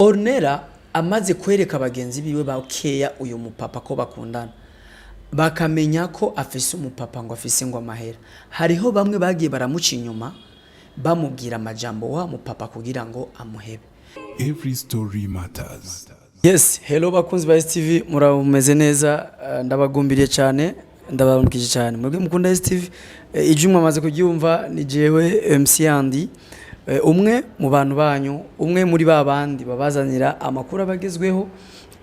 Ornella amaze kwereka bagenzi biwe bakeya uyu mupapa ko bakundana, bakamenya ko afise umupapa, ngo afise ngo amahera, hariho bamwe bagiye baramuca inyuma bamubwira amajambo wa mupapa kugira ngo amuhebe. Every story matters. Yes, hello bakunzi ba STV, murameze neza? Ndabagumbiriye cyane, ndabaramukije cyane mwebwe mukunda STV. Ijwi mwamaze kuryumva, ni jewe MC Andy, umwe mu bantu banyu, umwe muri ba bandi babazanira amakuru abagezweho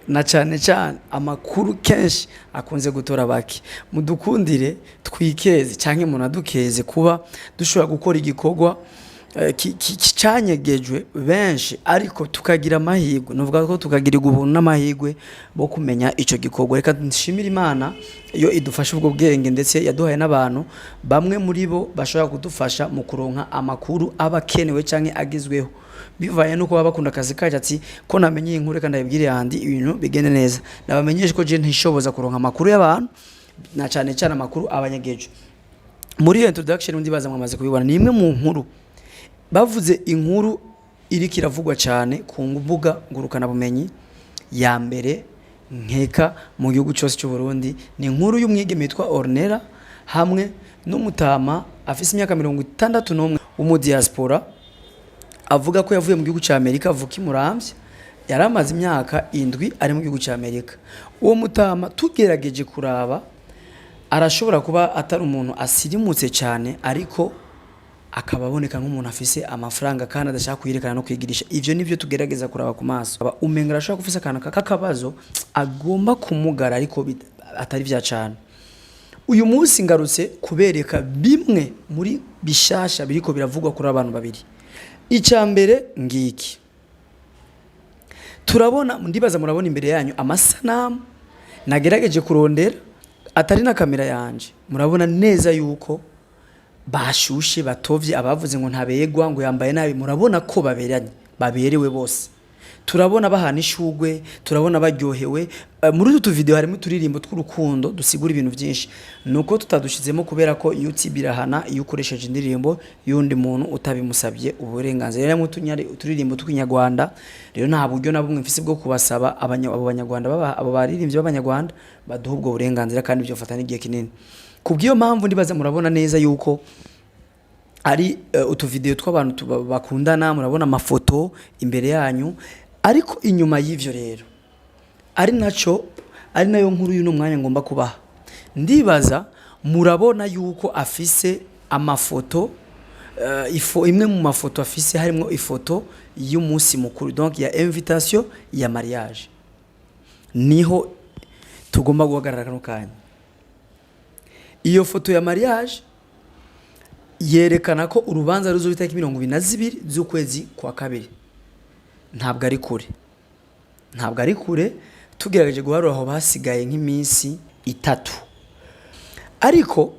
na cyane cyane amakuru kenshi akunze gutora bake. Mudukundire twikeze cyangwa munadukeze kuba dushobora gukora igikorwa canyegejwe benshi, ariko tukagira amahirwe, nuvuga ko tukagirirwa ubuntu n'amahirwe bo kumenya ico gikorwa. Reka nshimire Imana iyo idufasha ubwo bwenge, ndetse yaduhaye n'abantu bamwe muri bo bashobora kudufasha mu kuronka amakuru aba akenewe canke agezweho, bivanye nuko baba bakunda akazi kacu. Ati ko namenye iyi nkuru, reka ndabibwire yandi, ibintu bigende neza. Nabamenyeshe ko je ntishoboza kuronka amakuru y'abantu, na cane cane amakuru abanyegeje. Muri iyo introduction ndibaza mwamaze kubibona, ni imwe mu nkuru bavuze, inkuru iriko iravugwa cyane ku mbuga ngurukanabumenyi ya mbere nkeka mu gihugu cyose cy'u Burundi. Ni inkuru y'umwigeme witwa Ornella hamwe n'umutama afise imyaka 61 w'umudiaspora, avuga ko yavuye mu gihugu cya Amerika, avuka i Muramvya, yari amaze imyaka 7 ari mu gihugu cya Amerika. Uwo mutama tugerageje kuraba, arashobora kuba atari umuntu asirimutse cyane, ariko akaba aboneka nk'umuntu afise amafaranga kandi adashaka kuyerekana no kwigirisha. Ivyo nivyo tugerageza kuraba ku maso. Umenga arashobora kufisa akantu k'akabazo agomba kumugara, ariko atari vya cane. Uyu munsi ngarutse kubereka bimwe muri bishasha biriko biravugwa kuri abantu babiri. Icya mbere ngiki turabona, ndibaza murabona imbere yanyu amasanamu nagerageje kurondera atari na kamera yanje. Murabona neza yuko bashushe, batovye. Abavuze ngo ntabegwa, ngo yambaye nabi, murabona ko baberanye, baberewe bose. Turabona bahana ishugwe, turabona baryohewe. Muri utu tuvideo harimo uturirimbo tw'urukundo dusigura ibintu byinshi, nuko tutadushizemo kubera ko YouTube irahana iyo ukoresheje indirimbo y'undi muntu utabimusabye uburenganzira. Rero uturirimbo tw'ikinyarwanda, rero nta buryo na bumwe mfise bwo kubasaba abo banyarwanda abo baririmbyi b'abanyarwanda baduha ubwo burenganzira, kandi byofata n'igihe kinini. Kubw'iyo mpamvu ndibaza murabona neza yuko ari utuvideo tw'abantu bakundana. Murabona amafoto imbere yanyu, ariko inyuma y'ivyo rero, ari naco, ari nayo nkuru y'uno mwanya ngomba kubaha, ndibaza murabona yuko afise amafoto, imwe mu mafoto afise harimo ifoto y'umunsi mukuru, donc ya invitation ya mariage. Niho tugomba guhagarara kano kanya. Iyo foto ya mariage yerekana ko urubanza ruzoba itariki 22 z'ukwezi kwa kabiri. Ntabwo ari kure, ntabwo ari kure. Tugerageje guharura, aho basigaye nk'iminsi 3. Ariko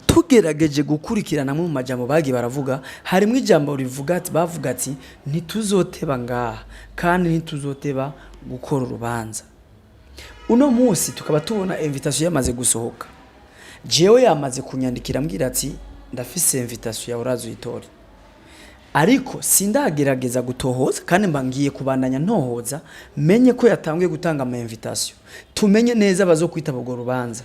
tugerageje gukurikirana mu majambo bagiye baravuga, harimo ijambo rivuga ati, bavuga ati: "Ntituzoteba ngaha kandi ntituzoteba gukora urubanza." Uno munsi tukaba tubona invitation yamaze gusohoka. Jewe yamaze kunyandikira ambwira ati: "Ndafise invitation yawe, uraza uyitore." Ariko sindagerageza gutohoza, kandi mba ngiye kubandanya ntohoza, menye ko yatanguye gutanga ama invitation, tumenye neza bazokwitaba urwo rubanza,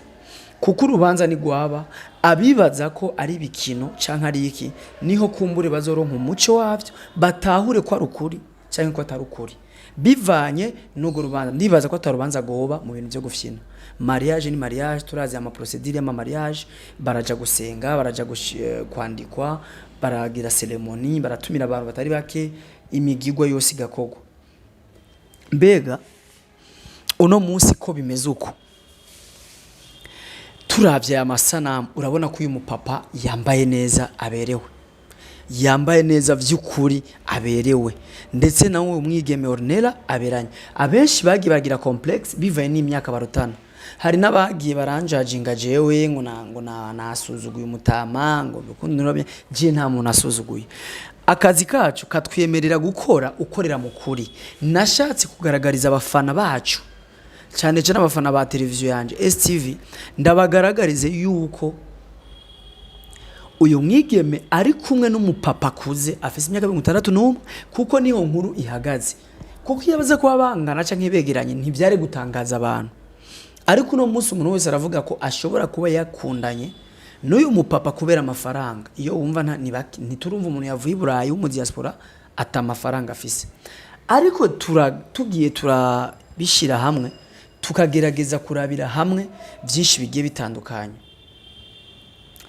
kuko urubanza ni gwaba abibaza ko ari ibikino canke ari iki, niho kumbure bazoronka umuco wavyo, batahure ko ari ukuri canke ko atari ukuri bivanye n'urwo rubanza. Ndibaza ko atari urubanza goba mu bintu vyo gufyina. Mariage ni mariage, turazi ama procédure y'ama mariage: baraja gusenga, baraja kwandikwa, baragira cérémonie, baratumira abantu batari bake, imigigwa yose igakorwa. Mbega uno munsi ko bimeze uko, turavye aya masanamu, urabona ko uyu mupapa yambaye neza, aberewe, yambaye neza vy'ukuri, aberewe, ndetse nawe umwigeme Ornella aberanye. Abenshi bagiye bagira complexe bivaye n'imyaka barutana. Hari n'abagiye baranjajinga jewe ngo nasuzuguye umutama, ngo urukundo nurabye. Je nta muntu asuzuguye. Akazi kacu katwemerera gukora ukorera mu kuri. Nashatse kugaragariza abafana bacu, cyane cyane abafana ba televiziyo yanje STV, ndabagaragarize yuko uyu mwigeme ari kumwe n'umupapa akuze afise imyaka 61, kuko niho nkuru ihagaze. Kuko iyo baza kuba bangana canke begeranye, ntivyari gutangaza abantu. Ariko uno munsi umuntu wese aravuga ko ashobora kuba yakundanye n'uyu mupapa kubera amafaranga. Iyo wumva ntiturumva umuntu yavuye i Burayi wo mu diaspora ata amafaranga afise. Ariko tugiye turabishyira hamwe, tukagerageza kurabira hamwe byinshi bigiye bitandukanye,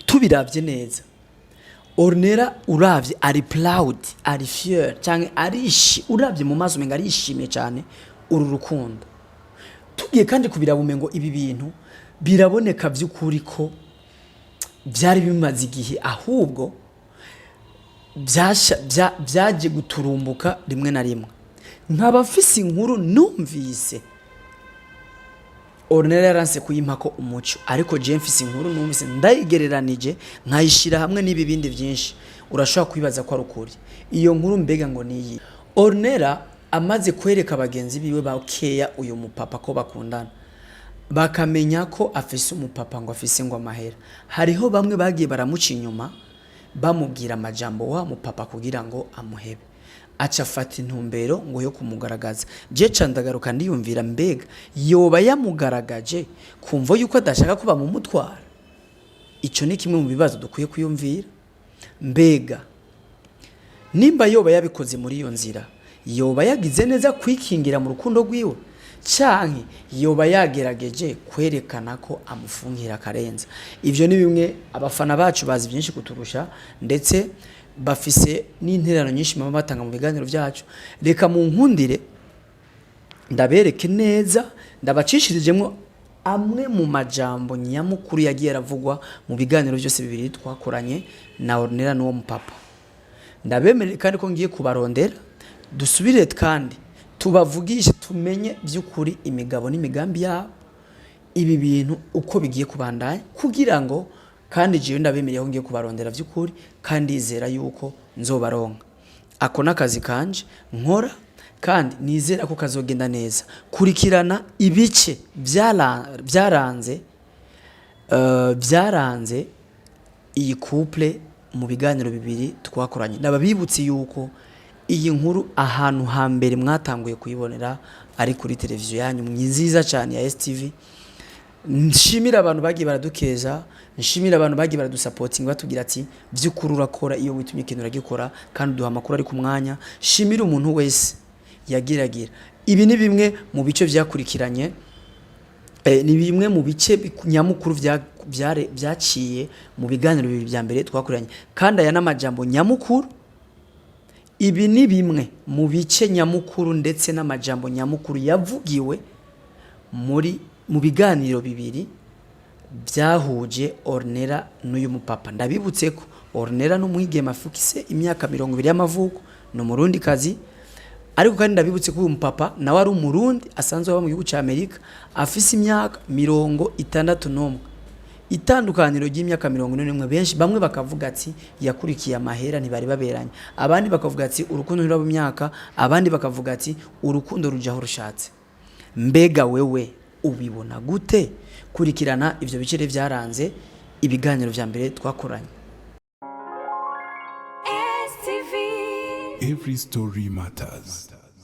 tubiravye neza, Ornella uravye ari proud, ari fier, cyangwa uravye mu maso umenga arishimye cyane uru rukundo. Tugiye kandi kubiraba, umengo ibi bintu biraboneka by'ukuri ko byari bimaze igihe, ahubwo byaje guturumbuka rimwe na rimwe. Nkaba mfise inkuru numvise, Ornella yaranse kuyimpako umuco, ariko je mfise inkuru numvise, ndayigereranije nkayishira hamwe n'ibi bindi byinshi, urashobora kwibaza ko ari ukuri. Iyo nkuru mbega ngo niyi: Ornella amaze kwereka bagenzi biwe ba keya uyu mupapa ko bakundana, bakamenya ko afise umupapa, ngo afise ngo amahera, hariho bamwe bagiye baramuca inyuma bamubwira amajambo wa mupapa kugira ngo amuhebe, aca afata intumbero ngo yo kumugaragaza. Je ca ndagaruka ndiyumvira: mbega yoba yamugaragaje kumva yuko adashaka ko bamumutwara? Ico ni kimwe mu bibazo dukwiye kwiyumvira. Mbega nimba yoba yabikoze muri iyo nzira, yoba yagize neza kwikingira mu rukundo rwiwe, canke yoba yagerageje kwerekana ko amufungira akarenza? Ivyo ni bimwe abafana bacu bazi byinshi kuturusha, ndetse bafise n'intererano nyinshi baba batanga mu biganiro byacu. Reka mu nkundire ndabereke neza, ndabacishirijemo amwe mu majambo nyamukuru yagiye aravugwa mu biganiro byose bibiri twakoranye na Ornella n'uwo mupapa. Ndabemerere kandi ko ngiye kubarondera, dusubire kandi tubavugishe, tumenye by'ukuri imigabo n'imigambi yabo, ibi bintu uko bigiye kubandanya, kugira ngo kandi jewe ndabemereye ko ngiye kubarondera by'ukuri, kandi izera yuko nzobaronka. Ako n'akazi kanje nkora, kandi nizera ko kazogenda neza. Kurikirana ibice byaranze iyi couple mu biganiro bibiri twakoranye. Ndababibutse yuko iyi nkuru ahantu hambere mwatanguye kuyibonera ari kuri televiziyo yanyu nziza cyane ya STV. Nshimira abantu bagiye baradukeza, nshimira abantu bagiye baradusapotinga, batubwira ati: "By'ukuri urakora, iyo witumye ikintu uragikora, kandi uduha amakuru ari ku mwanya." Shimira umuntu wese yagiragira. Ibi ni bimwe mu bice byakurikiranye, ni bimwe mu bice nyamukuru byaciye mu biganiro bibiri bya mbere twakoranye, kandi aya n'amajambo nyamukuru. Ibi ni bimwe mu bice nyamukuru ndetse n'amajambo nyamukuru yavugiwe mu biganiro bibiri byahuje Ornella n'uyu mupapa. Ndabibutse ko Ornella n'umwigeme afise imyaka 20 y'amavuko, ni umurundi kazi. Ariko kandi ndabibutse ko uyu mupapa nawe ari umurundi asanzwe aba mu gihugu cya Amerika, afise imyaka 61, itandukaniro ry'imyaka 41. Benshi bamwe bakavuga ati yakurikiye amahera, ntibari baberanye, abandi bakavuga ati urukundo ntiruraba imyaka, abandi bakavuga ati urukundo rujaho rushatse. Mbega wewe ubibona gute? Kurikirana ivyo bice rero byaranze ibiganiro vya mbere twakoranye. STV. Every story matters.